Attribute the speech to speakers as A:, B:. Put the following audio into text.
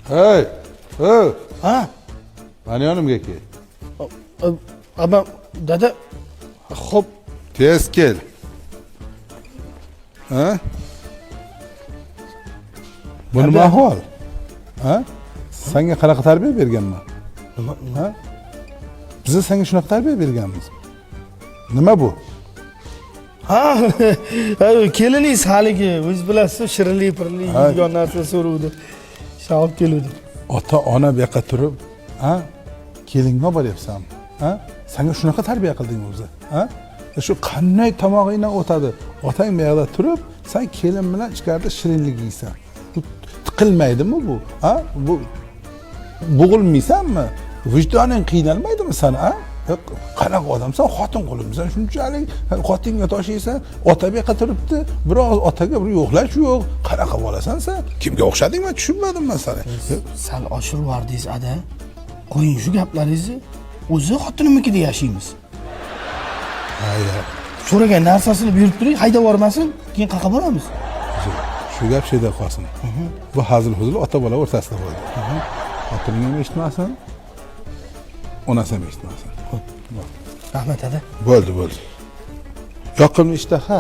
A: Hey, hey,
B: Ha?
A: Mani yonimga kel.
B: Ama dada, xo'p.
A: Tez kel. Ha? Bu nima ahvol? Ha? Senga qanaqa tarbiya berganman? Ha? Biz senga shunaqa tarbiya berganmiz. Nima bu?
B: Ha, keliningiz haligi, o'zingiz bilasiz, shirinlik, pirlik yeydigan narsa so'ruvdi. Shu olib keluvdim.
A: Ota ona bu yoqqa turib, ha? Kelinga olib boryapsanmi? Ha? Senga shunaqa tarbiya qildingmi o'zi? Ha? Shu qanday tomog'ingdan o'tadi? Otang bu yoqda turib, sen kelin bilan ichkarida shirinlik yeysan. Bu tiqilmaydimi bu? Ha? Bu bo'g'ilmaysanmi? Vijdoning qiynalmaydimi sani, ha? Qanaqa odamsan, xotin qilibsan, shunchalik xotinga toshiysan, ota bu yoqqa turibdi, biroz otaga bir yo'qlash yo'q. Qanaqa bolasan sen? Kimga o'xshading, men tushunmadim man seni.
B: Sal oshirib yubordingiz, ada. Qo'ying shu gaplaringizni. O'zi xotinimnikida yashaymiz.
A: Ha, yo'q.
B: So'ragan narsasini berib turing, haydab yubormasin, keyin qayerga boramiz?
A: Shu gap shu yerda qolsin. Bu hazil huzul ota bola o'rtasida bo'ldi. Xotining ham eshitmasin, onasi ham eshitmasin.
B: Rahmat, ada.
A: Bo'ldi, bo'ldi. Yoqimli ishtaha.